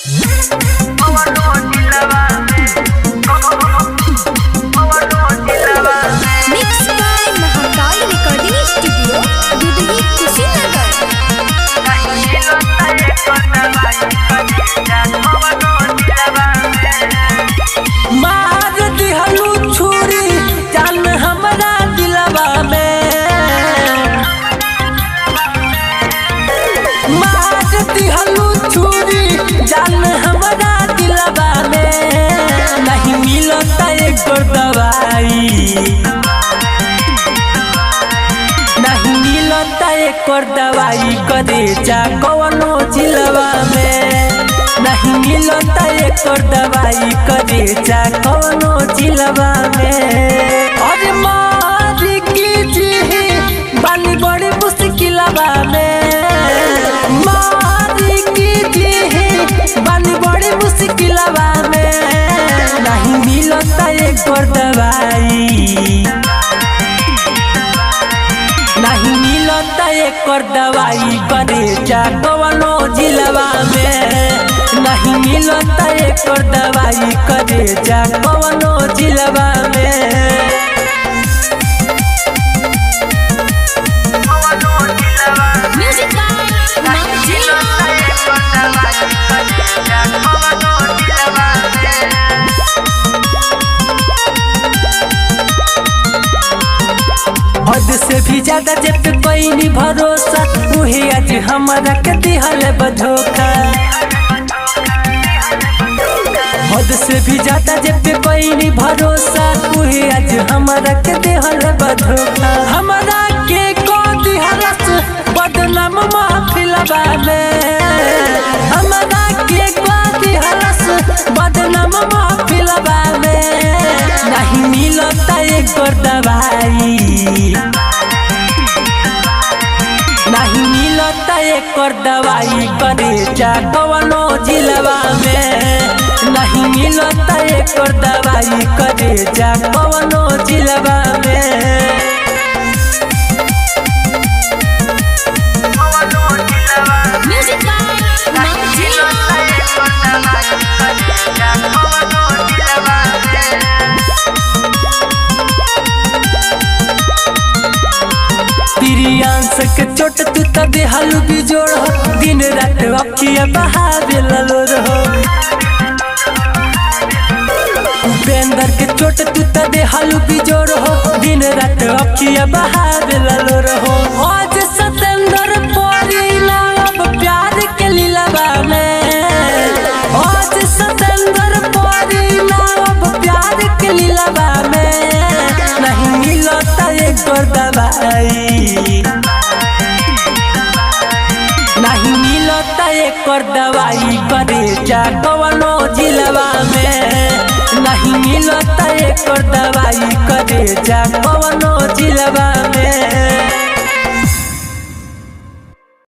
Mix by Mahakal recording studio Dudhahi Kushinagar. मार दिहलू छुरी जान हमरा दिलवा में। मार दिहलू छुरी जान हमरा दिलवा में। नहीं मिलता एकर दवाई, नहीं मिलता एकर दवाई करे जा कवनो जिलवा में। नहीं मिलता एकर दवाई करे जा कवनो जिलवा में। अरे मार की जी बानी बड़ी मुश्किलवा में। मार की जी बानी बड़ी मुश्किलवा में। नहीं मिलता एकर दवाई, नहीं मिलता एकर दवाई करे जा कवनो जिलवा में। नहीं मिलता एकर दवाई करे जा कवनो जिलवा में। म्यूजिक बाय मां। हद से भी ज्यादा जब कोई नहीं भरोसा, उहे आज हमारा के दिहल बधोखा। हद से भी ज्यादा जब कोई नहीं भरोसा, उहे आज हमारा के दिहल बधोखा। हमारा के को दिहलस बदनाम महफिलवा में। हमारा के को दिहलस बदनाम महफिलवा में। नहीं मिलता एकर दवाई, नहीं मिलता एकर दवाई करे जा कवनो जिलवा में। नहीं मिलता एकर दवाई करे जा कवनो जिलवा में। म्यूजिक बाय मां। प्रियांश के चोट तू त देहलू बिजोड़ हो, दिन रात अखिया बहावे ललोर हो। उपेंद्र के चोट तू त देहलू बिजोड़ हो, दिन रात अखिया बहावे ललोर हो। आज सतेंद्र परी ना अब प्यार के लीलावा में। आज सतेंद्र परी ना अब प्यार के लीलावा में। नहीं मिलता एकर दवाई, नहीं मिलता एकर दवाई करे जा कवनो जिलवा में। नहीं मिलता एकर दवाई करे जा।